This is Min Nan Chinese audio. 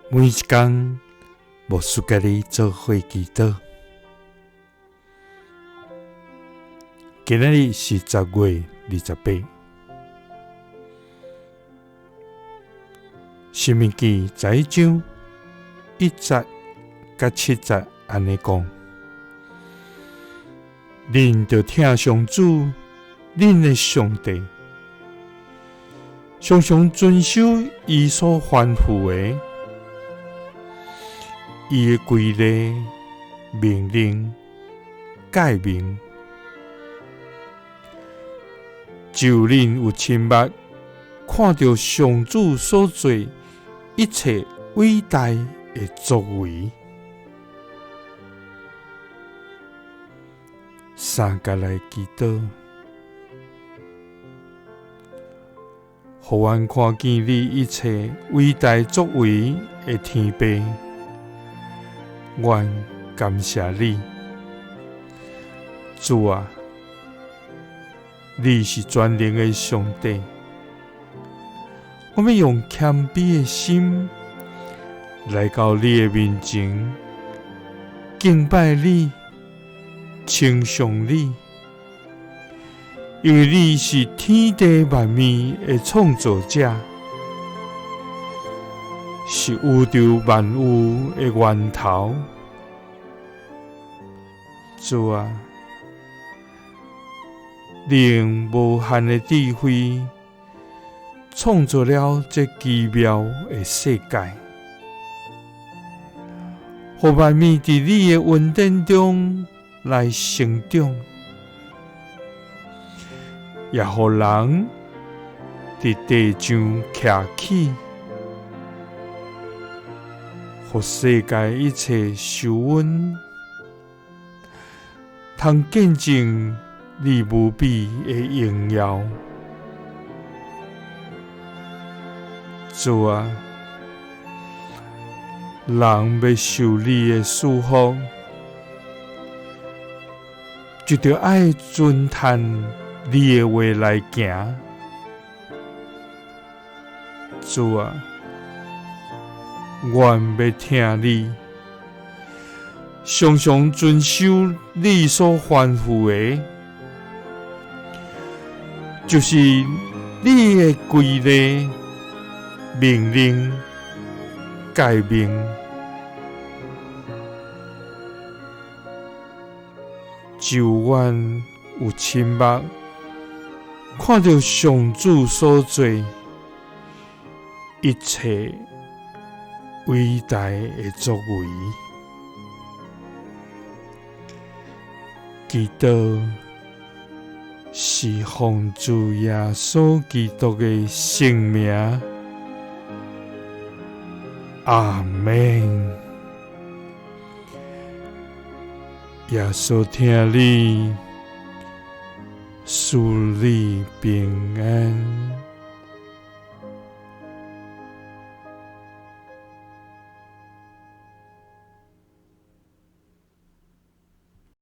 每一工，牧師佮你做伙祈禱。今仔日是10月28，申命記11章1節佮7節按呢講：恁著疼上主，恁的上帝，常常遵守伊所吩咐的，伊的規例、命令、誡命。就恁有親目看著上主所做一切偉大的作為，三佮來祈禱，予阮看見你一切偉大作為的天父，阮感謝你，主啊！你是全能的上帝，我欲用謙卑的心來到你的面前，敬拜你，稱頌你，因為你是天地萬物的創造者，是宇宙萬有的源頭。主啊！你用無限的智慧創造了這奇妙的世界，予萬物佇你的恩典中來成長，也予人佇地上徛起，予世界一切受恩，通見證你無比的榮耀。主啊，人欲受你的祝福，就著愛遵趁你的話來行。主啊，阮欲聽你，常常遵守你所吩咐的，就是你的規例、命令、誡命。就阮有親目看著上主所做一切偉大的作為，祈禱是奉主耶穌基督的聖名，阿們。耶穌疼你，賜你平安。